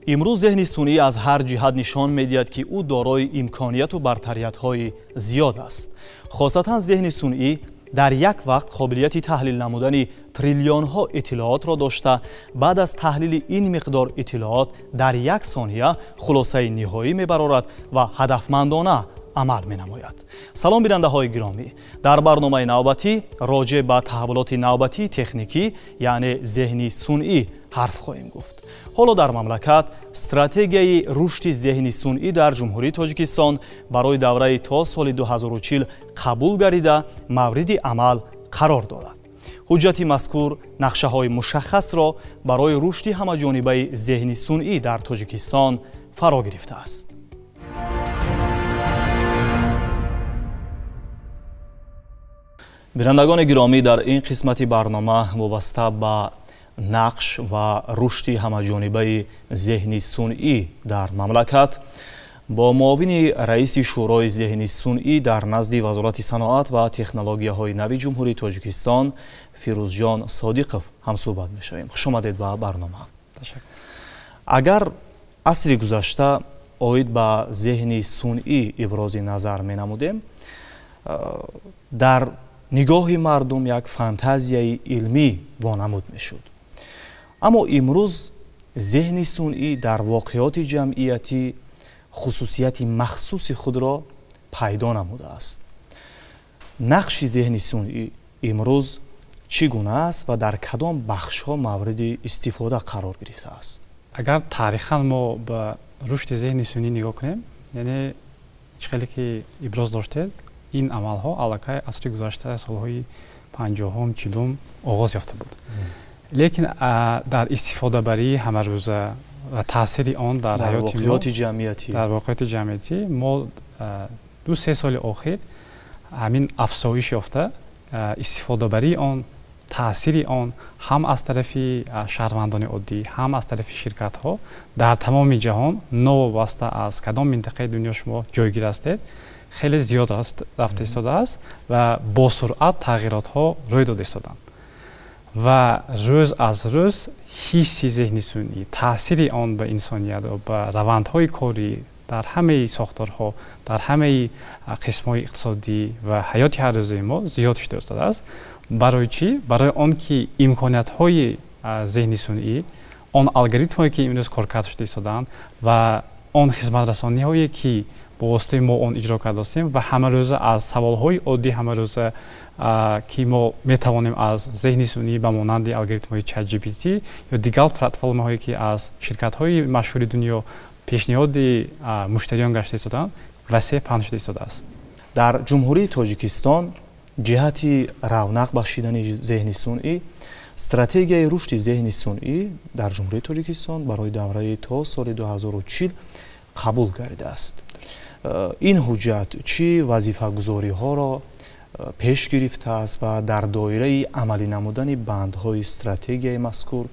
Имрӯз зеҳни сунъӣ аз ҳар ҷиҳат нишон медиҳад, ки ӯ дорои имконияту бартариятҳои зиёд аст. Хосатан зеҳни сунъӣ дар як вақт қобилияти таҳлил намудани триллионҳо иттилоотро дошта, баъд аз таҳлили ин миқдор иттилоот дар як сония хулосаи ниҳоӣ мебарорад ва ҳадафмандона амал менамояд. Салом, бинандаҳои гиромӣ! Дар барномаи навбатӣ роҷеъ ба таҳаввулоти навбатии техникӣ, яъне зеҳни сунъӣ ҳарф хоҳем гуфт. Ҳоло дар мамлакат стратегияи рушди зеҳни сунъӣ дар Ҷумҳурии Тоҷикистон барои давраи то соли 2040 қабул гардида, мавриди амал қарор дорад. Ҳуҷҷати мазкур нақшаҳои мушаххасро барои рушди ҳамаҷонибаи зеҳни сунъӣ дар Тоҷикистон фаро гирифтааст. Бинандагони гиромӣ, дар ин қисмати барнома вобаста ба нақш ва рушди ҳамаҷонибаи зеҳни сунъӣ дар мамлакат бо муовини раиси Шӯрои зеҳни сунъӣ дар назди Вазорати саноат ва технологияҳои нави Ҷумҳурии Тоҷикистон Фирӯзҷон Содиқов ҳамсӯҳбат мешавем. Хуш омадед ба барнома. Агар асри гузашта оид ба зеҳни сунъӣ ибрози назар менамудем, дар нигоҳи мардум як фантазияи илмӣ вонамуд мешуд. Аммо имрӯз зеҳни сунъӣ дар воқеоти ҷамъиятӣ хусусияти махсуси худро пайдо намудааст. Нақши зеҳни сунъӣ имрӯз чӣ гуна аст ва дар кадом бахшҳо мавриди истифода қарор гирифтааст? Агар таърихан мо ба рушди зеҳни сунъӣ нигоҳ кунем, яъне чӣ хеле ки иброз доштед, ин амалҳо аллакай асри гузашта, солҳои 50-ум, 40-ум оғоз ёфта буд. Лекин дар истифодабарии ҳамарӯза ва таъсири он дар ҳаёти мо, дар воқеоти ҷамъиятӣ мо 2-3 соли охир ҳамин афзоиш ёфта, истифодабарии он, таъсири он ҳам аз тарафи шаҳрвандони оддӣ, ҳам аз тарафи ширкатҳо дар тамоми ҷаҳон, новобаста аз кадом минтақаи дунё шумо ҷойгир ҳастед, хеле зиёд рафта истодааст ва бо суръат тағйиротҳо рӯй дода истоданд. Ва рӯз аз рӯз ҳисси зеҳни сунъӣ, таъсири он ба инсоният ва ба равандҳои корӣ дар ҳамаи сохторҳо, дар ҳамаи қисмҳои иқтисодӣ ва ҳаёти ҳаррӯзаи мо зиёд шуда истодааст. Барои чӣ? Барои он ки имкониятҳои зеҳни сунъӣ, он алгоритмҳое ки имрӯз коркард шуда истодаанд ва он хизматрасониҳое ки бо воситаи мо он иҷро кардастем ва ҳамарӯза аз саволҳои оддӣ ҳамарӯза ки мо метавонем аз зеҳни сунъӣ ба монанди алгоритмҳои ChatGPT ё дигар платформаҳое ки аз ширкатҳои машҳури дунё пешниҳоди муштариён гашта истодаанд, васеъ паҳн шуда истодааст. Дар Ҷумҳурии Тоҷикистон ҷиҳати равнақ бахшидани зеҳни сунъӣ стратегияи рушди зеҳни сунъӣ дар Ҷумҳурии Тоҷикистон барои давраи то соли 2040 қабул гардидааст. Ин ҳуҷҷат чӣ вазифагузориҳоро пеш гирифтааст ва дар доираи амалӣ намудани бандҳои стратегияи мазкур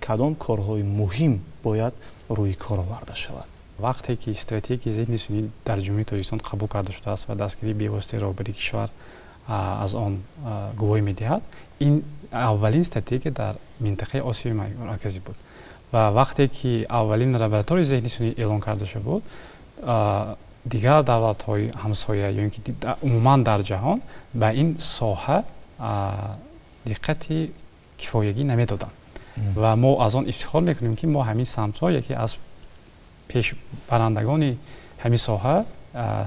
кадом корҳои муҳим бояд рӯи кор оварда шавад? Вақте ки стратегияи зеҳни сунъӣ дар Ҷумҳурии Тоҷикистон қабул карда шудааст ва дастгирии бевоситаи роҳбарии кишвар аз он гувоҳӣ медиҳад, ин аввалин стратегия дар минтақаи Осиёи Марказӣ буд. Ва вақте ки аввалин лабораторияи зеҳни сунъӣ эълон карда шуда буд, дигар давлатҳои ҳамсоя ё ин ки умуман дар ҷаҳон ба ин соҳа диққати кифоягӣ намедоданд. Ва мо аз он ифтихор мекунем, ки мо ҳамин самтҳо яке аз пешбарандагони ҳамин соҳа,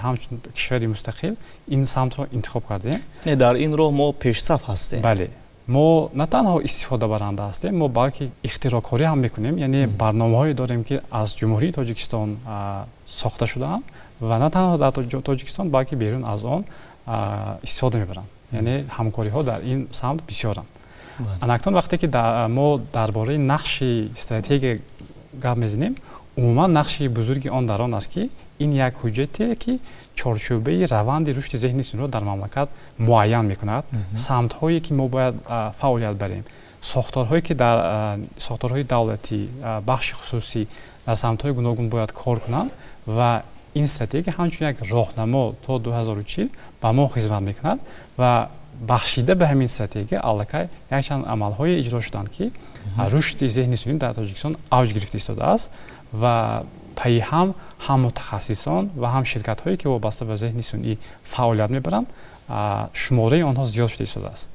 ҳамчун кишвари мустақил ин самтро интихоб кардем. Дар ин роҳ мо пешсаф ҳастем. Бале, мо на танҳо истифодабаранда ҳастем, мо балки ихтироъкорӣ ҳам мекунем, яъне барномаҳое дорем, ки аз Ҷумҳурии Тоҷикистон сохта шудаанд ва на танҳо дар Тоҷикистон, балки берун аз он истифода мебаранд. Яъне ҳамкориҳо дар ин самт бисёранд. Анакнун вақте ки мо дар бораи нақши стратегия гап мезанем, умуман нақши бузурги он дар он аст, ки ин як ҳуҷҷате ки чорчӯбаи раванди рушди зеҳни сунъиро дар мамлакат муайян мекунад, самтҳое ки мо бояд фаъолият барем, сохторҳое ки дар сохторҳои давлатӣ, бахши хусусӣ дар самтҳои гуногун бояд кор кунанд ва ин стратегия ҳамчун як роҳнамо то 2040 ба мо хизмат мекунад ва бахшида ба ҳамин стратегия аллакай якчанд амалҳое иҷро шуданд, ки Рушди зеҳни сунъӣ дар Тоҷикистон авҷ гирифта истодааст ва пайи ҳам ҳам мутахассисон ва ҳам ширкатҳое, ки вобаста ба зеҳни сунъӣ фаъолият мебаранд, шумораи онҳо зиёд шуда истодааст.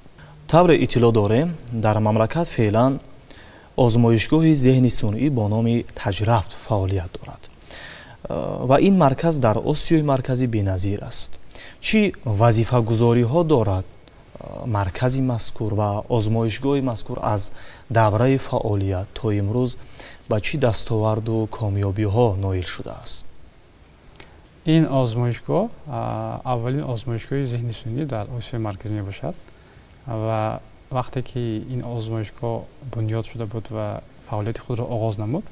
Тавре иттилоъ дорем, дар мамлакат феълан озмоишгоҳи зеҳни сунъӣ бо номи Таҷрабт фаъолият дорад ва ин марказ дар Осиёи Марказӣ беназир аст. Чӣ вазифагузориҳо дорад маркази мазкур ва озмоишгоҳи мазкур аз давраи фаъолият то имрӯз ба чӣ дастоварду комёбиҳо ноил шудааст? Ин озмоишгоҳ аввалин озмоишгоҳи зеҳни сунъӣ дар Осиёи Марказӣ мебошад ва вақте ки ин озмоишгоҳ бунёд шуда буд ва фаъолияти худро оғоз намуд,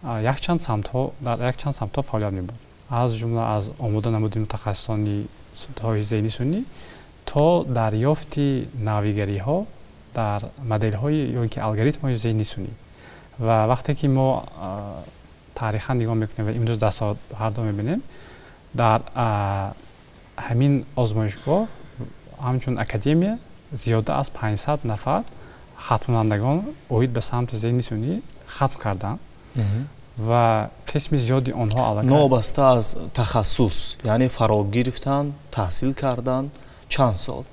якчанд самтҳо дар якчанд самтҳо фаъолият мебурд, аз ҷумла аз омода намудани мутахассисони соҳаи зеҳни сунъӣ то дарёфти навигариҳо дар моделҳои ё ин ки алгоритмҳои зеҳни сунъӣ. Ва вақте ки мо таърихан нигоҳ мекунем ва имрӯз дастовардҳо мебинем, дар ҳамин озмоишгоҳ ҳамчун академия зиёда аз 500 нафар хатмкунандагон оид ба самти зеҳни сунъӣ хатм карданд ва қисми зиёди онҳо аллакай Новобаста аз тахассус, яъне фаро гирифтанд, таҳсил карданд чанд сол?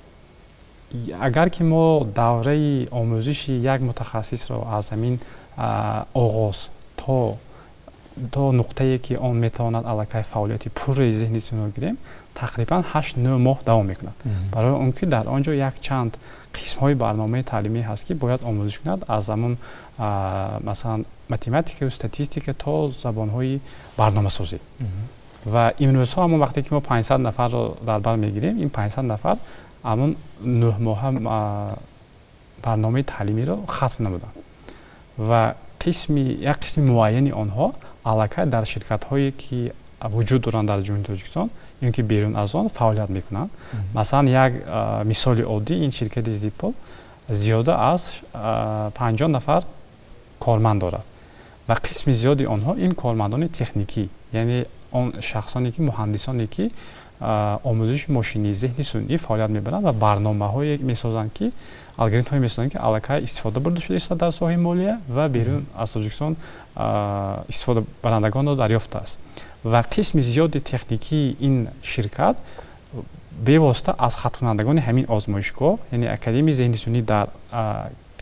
Агар ки мо давраи омӯзиши як мутахассисро аз ҳамин оғоз то нуқтае, ки он метавонад аллакай фаъолияти пурраи зеҳни сунъиро гирем, тақрибан 8-9 моҳ давом мекунад, барои он ки дар он ҷо якчанд қисмҳои барномаи таълимӣ ҳаст, ки бояд омӯзиш кунад, аз ҳамун масалан математикаю статистика то забонҳои барномасозӣ. Ва имрӯзҳо ҳамон вақте ки мо 500 нафарро дар бар мегирем, ин 500 нафар ҳамон 9 моҳа барномаи таълимиро хатм намуданд ва қисми як қисми муайяни онҳо аллакай дар ширкатҳое, ки вуҷуд доранд дар Ҷумҳурии Тоҷикистон ё ки берун аз он, фаъолият мекунанд. Масалан, як мисоли оддӣ: ин ширкати Зипл зиёда аз 50 нафар корманд дорад ва қисми зиёди онҳо ин кормандони техникӣ, яъне он шахсоне, ки муҳандисоне, ки омӯзиши мошинии зеҳни сунъӣ фаъолият мебаранд ва барномаҳое месозанд, ки алгоритмҳое месозанд, ки аллакай истифода бурда шуда истода дар соҳаи молия ва берун аз Тоҷикистон истифодабарандагонро дарёфтааст. Ва қисми зиёди техникии ин ширкат бевосита аз хатмкунандагони ҳамин озмоишгоҳ, яъне академияи зеҳни сунъӣ, дар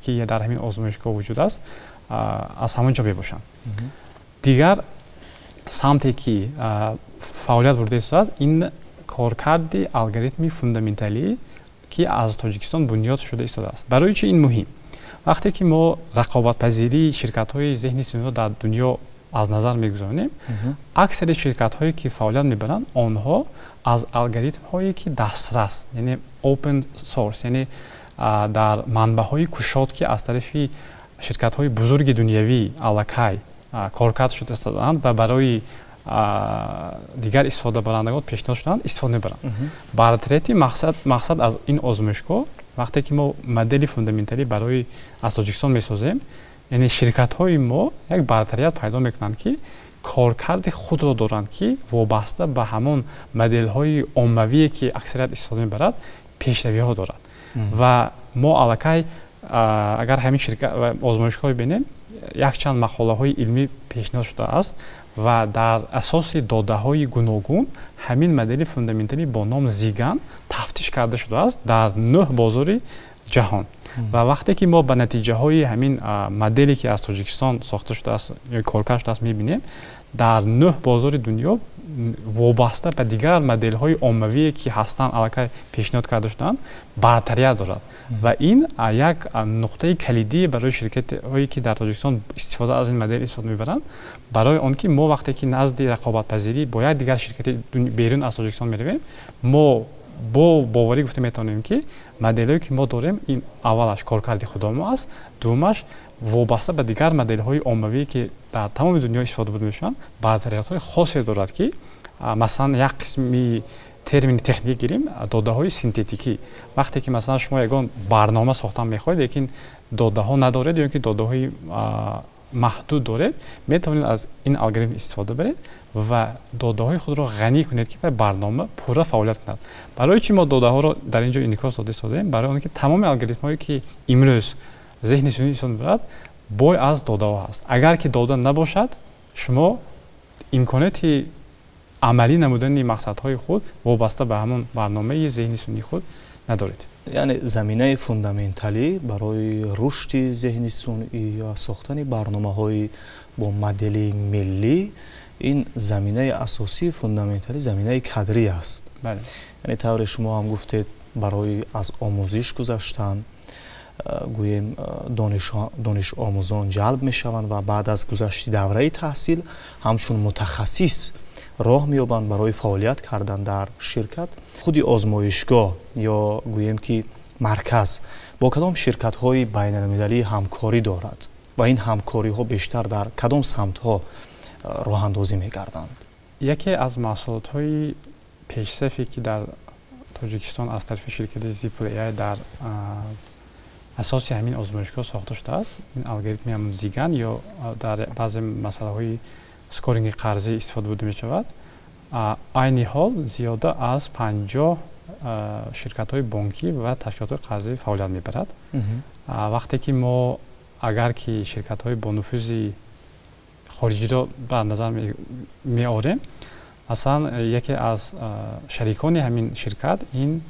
ки дар ҳамин озмоишгоҳ вуҷуд аст, аз ҳамон ҷо мебошанд. Дигар самте, ки фаъолият бурда истодааст, ин коркарди алгоритми фундаменталӣ, ки аз Тоҷикистон бунёд шуда истодааст. Барои чи ин муҳим? Вақте ки мо рақобатпазирии ширкатҳои зеҳни сунъиро дар дунё аз назар мегузаронем, аксари ширкатҳое, ки фаъолият мебаранд, онҳо аз алгоритмҳое, ки дастрас, яъне open source, яъне дар манбаъҳои кушод, ки аз тарафи ширкатҳои бузурги дунявӣ аллакай коркард шуда истодаанд ва барои дигар истифодабарандагон пешниҳод шудаанд, истифода мебаранд. Бартарияти мақсад аз ин озмоишгоҳ, вақте ки мо модели фундаменталӣ барои аз Тоҷикистон месозем, яъне ширкатҳои мо як бартарият пайдо мекунанд, ки коркарди худро доранд, ки вобаста ба ҳамон моделҳои оммавие, ки аксарият истифода мебарад, пешравиҳо дорад. Ва мо аллакай, агар ҳамин ширкат озмоишгоҳ бинем, якчанд мақолаҳои илмӣ пешниҳод шудааст ва дар асоси додаҳои гуногун ҳамин модели фундаменталӣ бо ном Зиган тафтиш карда шудааст дар нӯҳ бозори ҷаҳон. Ва вақте ки мо ба натиҷаҳои ҳамин моделе, ки аз Тоҷикистон сохта шудааст ё коркард шудааст, мебинем, дар нӯҳ бозори дунё вобаста ба дигар моделҳои оммавие, ки ҳастанд, аллакай пешниҳод карда шудаанд, бартарият дорад. Ва ин як нуқтаи калидӣ барои ширкатҳое, ки дар Тоҷикистон истифода аз ин модел истифода мебаранд, барои он ки мо вақте ки назди рақобатпазирӣ бо як дигар ширкати берун аз Тоҷикистон меравем, мо бо боварӣ гуфта метавонем, ки моделҳое, ки мо дорем, ин аввалаш коркарди худомо аст, дуввумаш вобаста ба дигар моделҳои оммавие, ки дар тамоми дунё истифода бурда мешаванд, бартариятҳои хосе дорад, ки масалан, як қисми термини техникӣ гирем, додаҳои синтетикӣ. Вақте ки масалан шумо ягон барнома сохтан мехоҳед, лекин додаҳо надоред ё ки додаҳои маҳдуд доред, метавонед аз ин алгоритм истифода баред ва додаҳои худро ғанӣ кунед, ки барнома пурра фаъолият кунад. Барои чӣ мо додаҳоро дар ин ҷо инъикос дода истодаем? Барои он ки тамоми алгоритмҳое, ки имрӯз Зеҳни сунъӣ истифода мебарад, бой аз додаҳо ҳаст. Агар ки дода набошад, шумо имконияти амалӣ намудани мақсадҳои худ вобаста ба ҳамон барномаи зеҳни сунъии худ надоред. Яъне заминаи фундаменталӣ барои рушди зеҳни сунъӣ ё сохтани барномаҳои бо модели миллӣ, ин заминаи асосии фундаменталӣ заминаи кадрӣ аст. Яъне тавре шумо ҳам гуфтед, барои аз омӯзиш гузаштан, гӯем, донишомӯзон ҷалб мешаванд ва баъд аз гузашти давраи таҳсил ҳамчун мутахассис роҳ меёбанд барои фаъолият кардан дар ширкат. Худи озмоишгоҳ ё гӯем ки марказ бо кадом ширкатҳои байналмилалӣ ҳамкорӣ дорад ва ин ҳамкориҳо бештар дар кадом самтҳо роҳандозӣ мегарданд? Яке аз маҳсулотҳои пешсафе, ки дар Тоҷикистон аз тарафи ширкати Zipl AI дар асоси ҳамин озмоишгоҳ сохта шудааст, ин алгоритми ҳамун Зиган ё дар баъзе масъалаҳои скоринги қарзӣ истифода бурда мешавад. Айни ҳол зиёда аз 50 ширкатҳои бонкӣ ва ташкилотҳои қарзӣ фаъолият мебарад. Вақте ки мо агар ки ширкатҳои бонуфузи хориҷиро ба назар меорем, масалан, яке аз шарикони ҳамин ширкат ин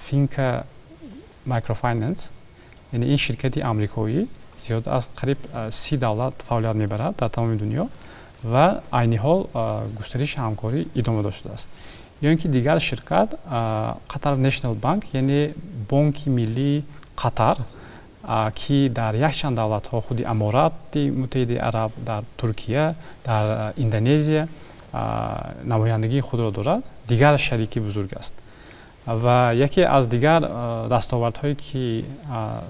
Finca Microfinance, яъне ин ширкати амрикоӣ зиёда аз қариб 30 давлат фаъолият мебарад дар тамоми дунё ва айни ҳол густариши ҳамкорӣ идома доштааст. Ё ин ки дигар ширкат Qatar National Bank, яъне Бонки миллии Қатар, ки дар якчанд давлатҳо, худи Аморати Муттаҳидаи Араб, дар Туркия, дар Индонезия намояндагии худро дорад, дигар шарики бузург аст. Ва яке аз дигар дастовардҳое, ки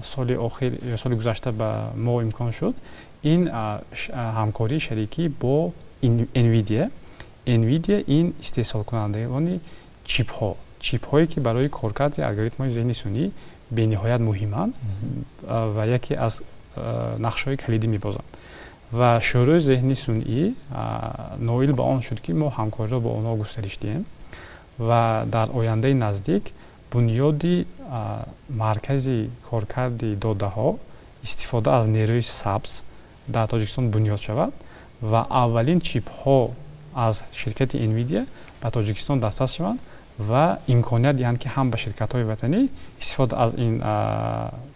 соли охир ё соли гузашта ба мо имкон шуд, ин ҳамкории шарикӣ бо Nvidia. Nvidia ин истеҳсолкунандагони чипҳо, чипҳое, ки барои коркарди алгоритмҳои зеҳни сунъӣ бениҳоят муҳиманд ва яке аз нақшҳои калидӣ мебозанд. Ва Шӯрои зеҳни сунъӣ ноил ба он шуд, ки мо ҳамкориро бо онҳо густариш диҳем ва дар ояндаи наздик бунёди маркази коркарди додаҳо, истифода аз нерӯи сабз дар Тоҷикистон бунёд шавад ва аввалин чипҳо аз ширкати Nvidia ба Тоҷикистон дастрас шаванд ва имконият диҳанд, ки ҳам ба ширкатҳои ватанӣ истифода аз ин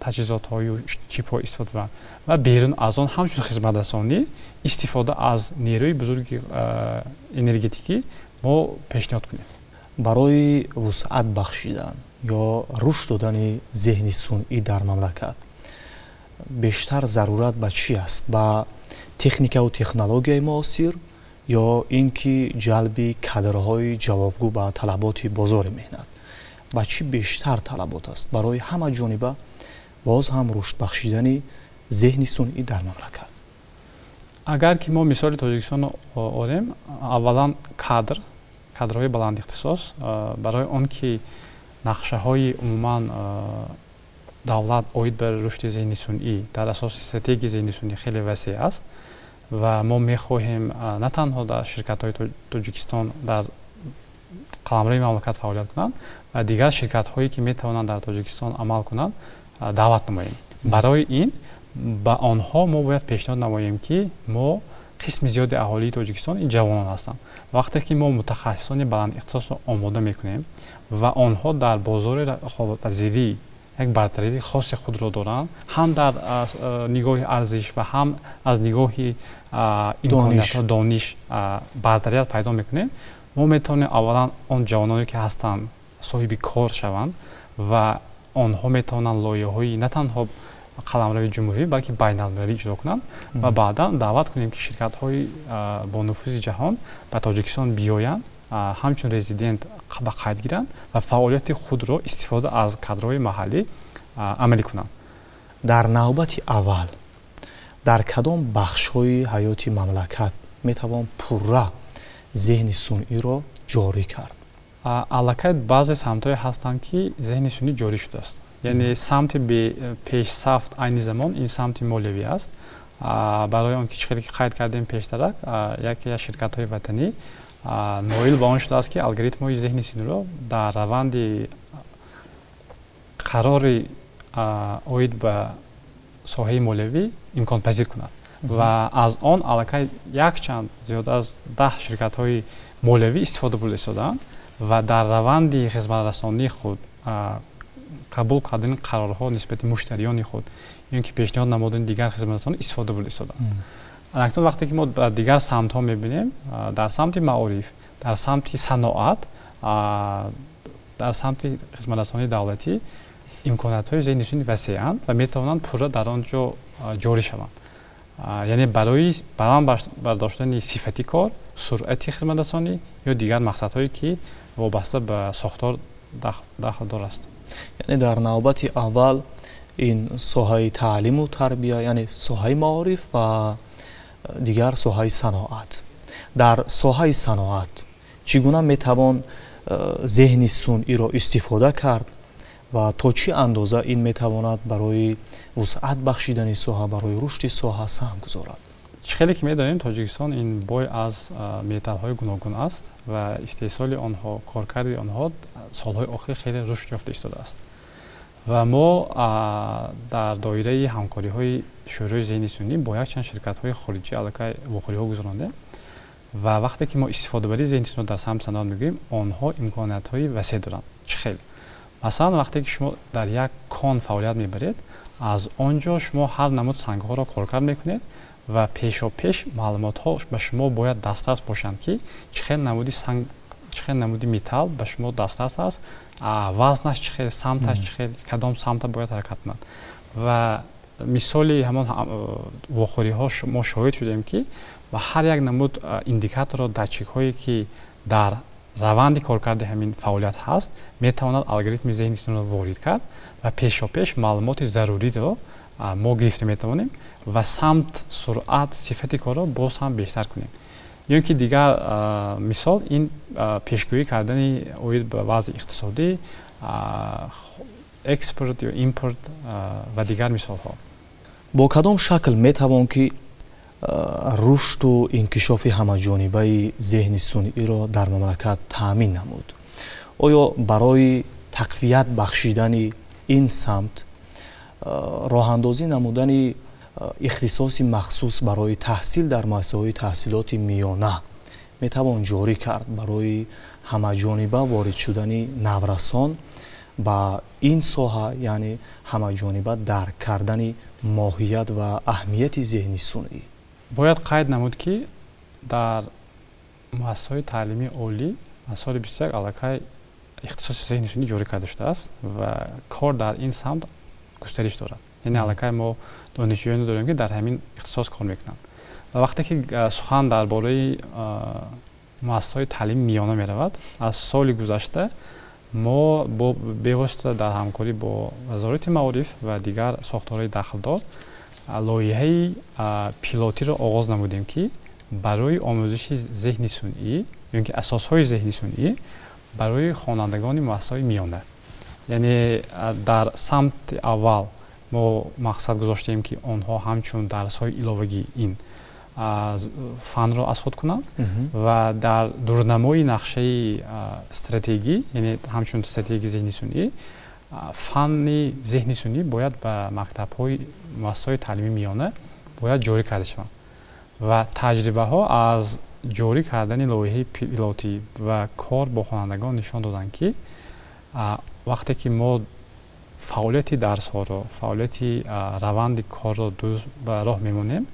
таҷҳизотҳою чипҳо истифода баранд ва берун аз он ҳамчун хизматрасонӣ истифода аз нерӯи бузурги энергетикӣ мо пешниҳод кунем. Барои вусъат бахшидан ё рушд додани зеҳни сунъӣ дар мамлакат бештар зарурат ба чӣ аст? Ба техникаву технологияи муосир ё ин ки ҷалби кадрҳои ҷавобгӯ ба талаботи бозори меҳнат? Ба чӣ бештар талабот аст барои ҳама ҷониба боз ҳам рушд бахшидани зеҳни сунъӣ дар мамлакат? Агар ки мо мисоли Тоҷикистонро орем, аввалан кадр, кадрҳои баландихтисос, барои он ки нақшаҳои умуман давлат оид ба рушди зеҳни сунъӣ дар асоси стратегияи зеҳни сунъӣ хеле васеъ аст ва мо мехоҳем на танҳо дар ширкатҳои Тоҷикистон дар қаламрави мамлакат фаъолият кунанд ва дигар ширкатҳое, ки метавонанд дар Тоҷикистон амал кунанд, даъват намоем. Барои ин ба онҳо мо бояд пешниҳод намоем, ки мо қисми зиёди аҳолии Тоҷикистон ин ҷавонон ҳастанд. Вақте ки мо мутахассисони баландихтисосро омода мекунем ва онҳо дар бозори рақобатпазирӣ як бартарии хоси худро доранд, ҳам дар нигоҳи арзиш ва ҳам аз нигоҳи имкониятҳо, дониш бартарият пайдо мекунем, мо метавонем аввалан он ҷавононе, ки ҳастанд, соҳиби кор шаванд ва онҳо метавонанд лоиҳаҳои на танҳо қаламрави ҷумҳурӣ, балки байналмилалӣ иҷро кунанд ва баъдан даъват кунем, ки ширкатҳои бонуфузи ҷаҳон ба Тоҷикистон биёянд, ҳамчун резидент ба қайд гиранд ва фаъолияти худро истифода аз кадрҳои маҳаллӣ амалӣ кунанд. Дар навбати аввал дар кадом бахшҳои ҳаёти мамлакат метавон пурра зеҳни сунъиро ҷорӣ кард? Аллакай баъзе самтҳое ҳастанд, ки зеҳни сунъӣ ҷорӣ шудааст. Яъне самти пешсафт айни замон ин самти молиявӣ аст, барои он ки чӣ хеле ки қайд кардем пештарак, яке аз ширкатҳои ватанӣ ноил ба он шудааст, ки алгоритмҳои зеҳни сунъиро дар раванди қарори оид ба Соҳаи молиявӣ имконпазир кунад ва аз он аллакай якчанд, зиёд аз 10 ширкатҳои молиявӣ истифода бурда истодаанд ва дар раванди хизматрасонии худ, қабул кардани қарорҳо нисбати муштариёни худ ё ки пешниҳод намудани дигар хизматрасонӣ истифода бурда истодаанд. Акнун вақте ки мо ба дигар самтҳо мебинем, дар самти маориф, дар самти саноат, дар самти хизматрасонии давлатӣ имкониятҳои зеҳни сунъӣ васеанд ва метавонанд пурра дар он ҷо ҷорӣ шаванд, яъне барои баланд бардоштани сифати кор, суръати хизматрасонӣ ё дигар мақсадҳое, ки вобаста ба сохтор дахлдор аст. Яъне дар навбати аввал ин соҳаи таълиму тарбия, яъне соҳаи маориф ва дигар соҳаи саноат. Дар соҳаи саноат чӣ гуна метавон зеҳни сунъиро истифода кард ва то чӣ андоза ин метавонад барои вусъат бахшидани соҳа, барои рушди соҳа саҳм гузорад? Чӣ хеле ки медонем, Тоҷикистон ин бой аз металлҳои гуногун аст ва истеҳсоли онҳо, коркарди онҳо солҳои охир хеле рушд ёфта истодааст ва мо дар доираи ҳамкориҳои Шӯрои зеҳни сунъӣ бо якчанд ширкатҳои хориҷӣ аллакай вохӯриҳо гузарондем. Ва вақте ки мо истифодабарии зеҳни сунъӣ дар самти саноат мегӯем, онҳо имкониятҳои васеъ доранд. Чӣ хел? Масалан, вақте ки шумо дар як кон фаъолият мебаред, аз он ҷо шумо ҳар намуд сангҳоро коркард мекунед ва пешопеш маълумотҳо ба шумо бояд дастрас бошанд, ки чӣ хел намуди санг, чӣ хел намуди металл ба шумо дастрас аст, вазнаш чӣ хел, самташ чӣ хел, кадом самта бояд ҳаракат кунад. Ва мисоли ҳамон вохӯриҳо мо шоҳид шудем, ки ва ҳар як намуд индикаторро, датчикҳое, ки дар раванди коркарди ҳамин фаъолият ҳаст, метавонад алгоритми зеҳни сунъиро ворид кард ва пешопеш маълумоти заруриро мо гирифта метавонем ва самт, суръат, сифати корро боз ҳам бештар кунем. Ё ки дигар мисол ин пешгӯӣ кардани оид ба вазъи иқтисодӣ, экспорт ё импорт ва дигар мисолҳо. Бо кадом шакл метавон ки рушду инкишофи ҳамаҷонибаи зеҳни сунъиро дар мамлакат таъмин намуд? Оё барои тақвият бахшидани ин самт роҳандозӣ намудани ихтисоси махсус барои таҳсил дар муассисаҳои таҳсилоти миёна метавон ҷорӣ кард барои ҳамаҷониба ворид шудани наврасон ба ин соҳа, яъне ҳамаҷониба дарк кардани моҳият ва аҳамияти зеҳни сунъӣ? Бояд қайд намуд, ки дар муассисаҳои таълимии олӣ аз соли 21 аллакай ихтисоси зеҳни сунъӣ ҷорӣ карда шудааст ва кор дар ин самт густариш дорад. Яъне аллакай мо донишҷӯёне дорем, ки дар ҳамин ихтисос кор мекунанд. Ва вақте ки сухан дар бораи муассисаҳои таълими миёна меравад, аз соли гузашта мо бевосита дар ҳамкорӣ бо Вазорати маориф ва дигар сохторҳои дахлдор лоиҳаи пилотиро оғоз намудем, ки барои омӯзиши зеҳни сунъӣ ё ки асосҳои зеҳни сунъӣ барои хонандагони муассисаҳои миёна. Яъне дар самти аввал мо мақсад гузоштем, ки онҳо ҳамчун дарсҳои иловагӣ ин фанро аз худ кунанд ва дар дурнамои нақшаи стратегӣ, яъне ҳамчун стратегии зеҳни сунъӣ, фанни зеҳни сунъӣ бояд ба мактабҳои муассисаҳои таълимии миёна бояд ҷорӣ карда шаванд. Ва таҷрибаҳо аз ҷорӣ кардани лоиҳаи пилотӣ ва кор бо хонандагон нишон доданд, ки вақте ки мо фаъолияти дарсҳоро, фаъолияти раванди корро дуруст ба роҳ мемонем,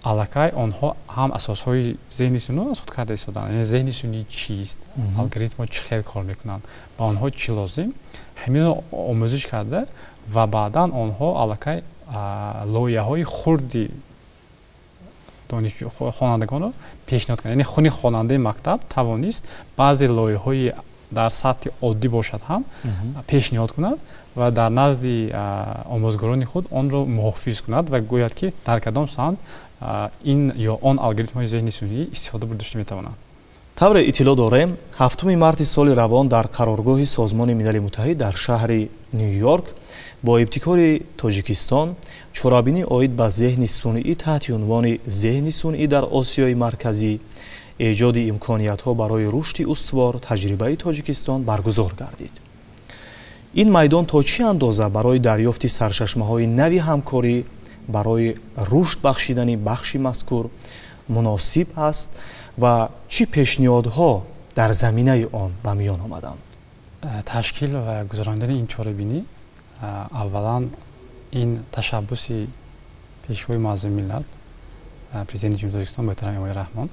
аллакай онҳо ҳам асосҳои зеҳни сунъиро аз худ карда истоданд, яъне зеҳни сунъӣ чист, алгоритмҳо чӣ хел кор мекунанд, ба онҳо чӣ лозим, ҳаминро омӯзиш карда ва баъдан онҳо аллакай лоиҳаҳои хурди хонандагонро пешниҳод карданд. Яъне хуни хонандаи мактаб тавонист баъзе лоиҳаҳои дар сатҳи оддӣ бошад ҳам пешниҳод кунад ва дар назди омӯзгорони худ онро муҳофиз кунад ва гӯяд, ки дар кадом самт ин ё он алгоритмҳои зеҳни сунъӣ истифода бурда шуда метавонанд. Тавре иттилоъ дорем, 7 марти соли равон дар қароргоҳи Созмони Милали Муттаҳид дар шаҳри Ню Йорк бо ибтикори Тоҷикистон чорабинӣ оид ба зеҳни сунъӣ таҳти унвони «Зеҳни сунъӣ дар Осиёи Марказӣ: эҷоди имкониятҳо барои рушди устувор, таҷрибаи Тоҷикистон» баргузор гардид. Ин майдон то чӣ андоза барои дарёфти сарчашмаҳои нави ҳамкорӣ барои рушд бахшидани бахши мазкур муносиб аст ва чӣ пешниҳодҳо дар заминаи он ба миён омаданд? Ташкил ва гузарондани ин чорабинӣ аввалан ин ташаббуси пешвои муаззами миллат, президенти Ҷумҳурии Тоҷикистон муҳтарам Эмомалӣ Раҳмон,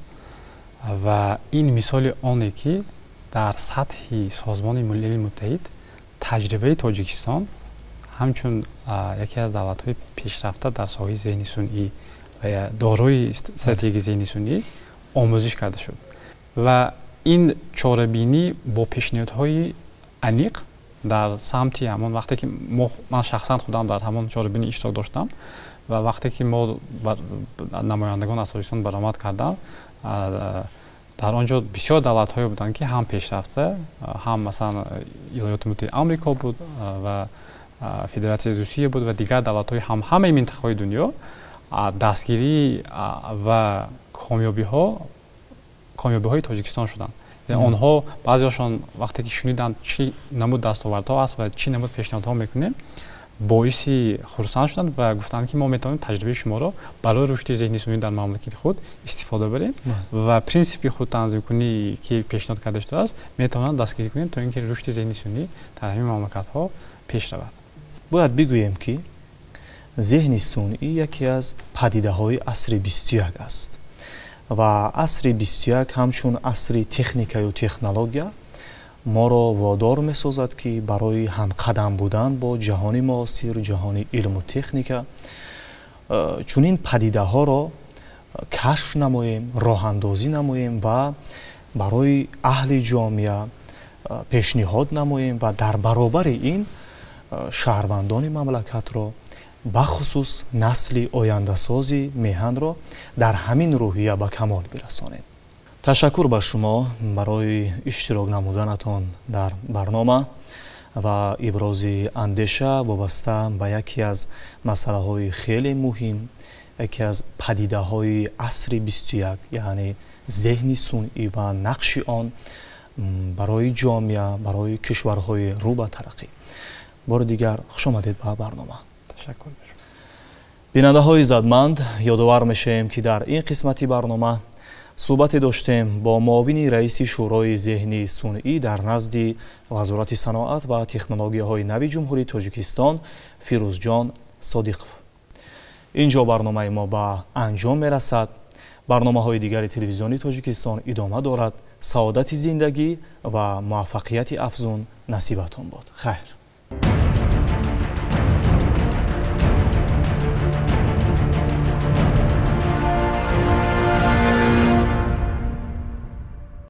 ва ин мисоли оне ки дар сатҳи Созмони Милали Муттаҳид таҷрибаи Тоҷикистон ҳамчун яке аз давлатҳои пешрафта дар соҳаи зеҳни сунъӣ ва дорои стратегияи зеҳни сунъӣ омӯзиш карда шуд. Ва ин чорабинӣ бо пешниҳодҳои аниқ дар самти ҳамон вақте ки ман шахсан худам дар ҳамон чорабинӣ иштирок доштам ва вақте ки мо намояндагон аз Тоҷикистон баромад карданд, дар он ҷо бисёр давлатҳое буданд ки ҳам пешрафта, ҳам масалан Иёлоти Муттаҳидаи Амрико буд ва Федератсияи Русия буд ва дигар давлатҳои ҳам ҳамаи минтақаҳои дунё дастгирӣ ва комёбиҳои Тоҷикистон шуданд. Онҳо баъзеҳошон вақте ки шуниданд чӣ намуд дастовардҳо аст ва чӣ намуд пешниҳодҳо мекунем, боиси хурсанд шуданд ва гуфтанд ки мо метавонем таҷрибаи шуморо барои рушди зеҳни сунъӣ дар мамлакати худ истифода барем ва принсипи худтанзимкунӣ ки пешниҳод карда шудааст метавонанд дастгирӣ кунем то ин ки рушди зеҳни сунъӣ дар ҳамин мамлакатҳо пеш равад. Бояд бигӯем ки зеҳни сунъӣ яке аз падидаҳои асри 21 аст ва асри 21 ҳамчун асри техникаю технология моро водор месозад ки барои ҳамқадам будан бо ҷаҳони муосир, ҷаҳони илму техника чунин падидаҳоро кашф намоем, роҳандозӣ намоем ва барои аҳли ҷомеа пешниҳод намоем ва дар баробари ин шаҳрвандони мамлакатро, бахусус насли ояндасози меҳанро дар ҳамин рӯҳия ба камол бирасонем. Ташаккур ба шумо барои иштирок намуданатон дар барнома ва ибрози андеша вобаста ба яке аз масъалаҳои хеле муҳим, яке аз падидаҳои асри 21, яъне зеҳни сунъӣ ва нақши он барои ҷомеа, барои кишварҳои рӯ ба тараққӣ. Бори дигар хуш омадед ба барнома. Ташаккур. Бинандаҳои иззатманд, ёдовар мешавем ки дар ин қисмати барнома суҳбате доштем бо муовини раиси Шӯрои зеҳни сунъӣ дар назди Вазорати саноат ва технологияҳои нави Ҷумҳурии Тоҷикистон Фирӯзҷон Содиқов. Ин ҷо барномаи мо ба анҷом мерасад. Барномаҳои дигари телевизиони Тоҷикистон идома дорад. Саодати зиндагӣ ва муваффақияти афзун насибатон бод. Хайр.